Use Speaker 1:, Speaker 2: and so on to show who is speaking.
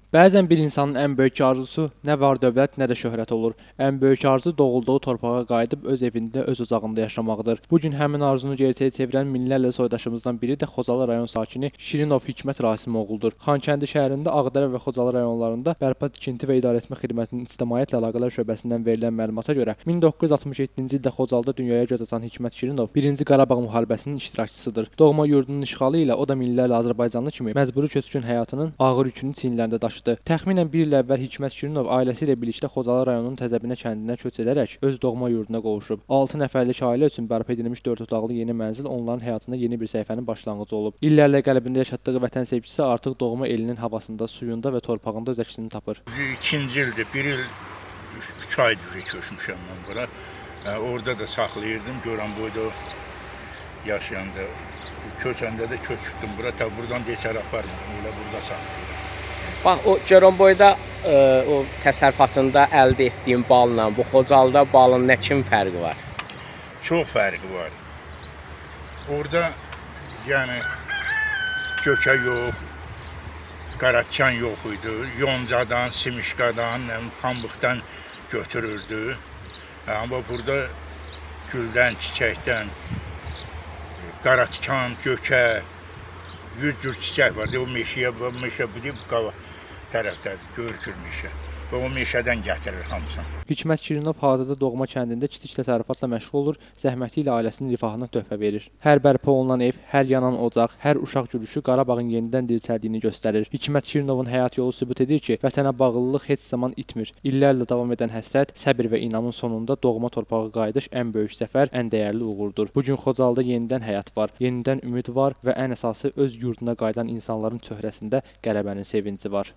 Speaker 1: Bəzən bir insanın ən böyük arzusu nə var dövlət, nə də şöhrət olur. Ən böyük arzu doğulduğu torpağa qayıdıb öz evində, öz ocağında yaşamaqdır. Bu gün həmin arzunu gerçəyə çevirən minlərlə soydaşımızdan biri də Xocalı rayon sakini Şirinov Hikmət Rasimoğludur. Xankəndi şəhərində Ağdərə və Xocalı rayonlarında bərpa tikinti və idarəetmə xidmətinin ictimaiyyətlə əlaqələr şöbəsindən verilən məlumata görə 1967-ci ildə Xocalıda dünyaya göz açan Hikmət Şirinov 1-ci Qarabağ müharibəsinin iştirakçısıdır. Doğma yurdunun işğalı ilə o da minlərlə azərbaycanlı kimi məcburi köçkün həyatının ağır yükünü çiyinlərində daşıdı. Təxminən bir il əvvəl Hikmət Şirinov ailəsi ilə birlikdə Xocalı rayonunun Təzəbinə kəndinə köç edərək öz doğma yurduna qovuşub. 6 nəfərlik ailə üçün bərpa edilmiş 4 otaqlı yeni mənzil onların həyatında yeni bir səhifənin başlanğıcı olub. İllərlə qəlbində yaşatdığı vətən sevgisi artıq doğma elinin havasında, suyunda və torpağında öz əksini tapır.
Speaker 2: İkinci ildir, bir il, 3 aydır köçmüşəm mən bura. Orada da saxlayırdım, görən boyda yaşayanda, köçəndə də köçdüm bura. Ta buradan keçər aparmadım, elə burada saxlayıram.
Speaker 3: Bax o Goranboyda o təsərrüfatında əldə etdiyim balla bu Xocalıda balın nə kimi fərqi var?
Speaker 2: Çox fərqi var. Orada yəni kökə yox, qaratkan yox idi. Yoncadan, simişqadan, nə bilim, pambıqdan götürürdü. Amma burada güldən, çiçəkdən, qaratkan, gökə, 100 cür çiçək var. O meşəyə, bu meşə bu deyib qava tərəfdədir, görükür meşə. Və o meşədən gətirir hamısını.
Speaker 1: Hikmət Şirinov hazırda doğma kəndində kiçik təsərrüfatla məşğul olur, zəhməti ilə ailəsinin rifahına töhfə verir. Hər bərpa olunan ev, hər yanan ocaq, hər uşaq gülüşü Qarabağın yenidən dirçəldiyini göstərir. Hikmət Şirinovun həyat yolu sübut edir ki, vətənə bağlılıq heç zaman itmir. İllərlə davam edən həsrət, səbir və inamın sonunda doğma torpağa qayıdış ən böyük zəfər, ən dəyərli uğurdur. Bu gün Xocalıda yenidən həyat var, yenidən ümid var və ən əsası öz yurduna qayıdan insanların çöhrəsində qələbənin sevinci var.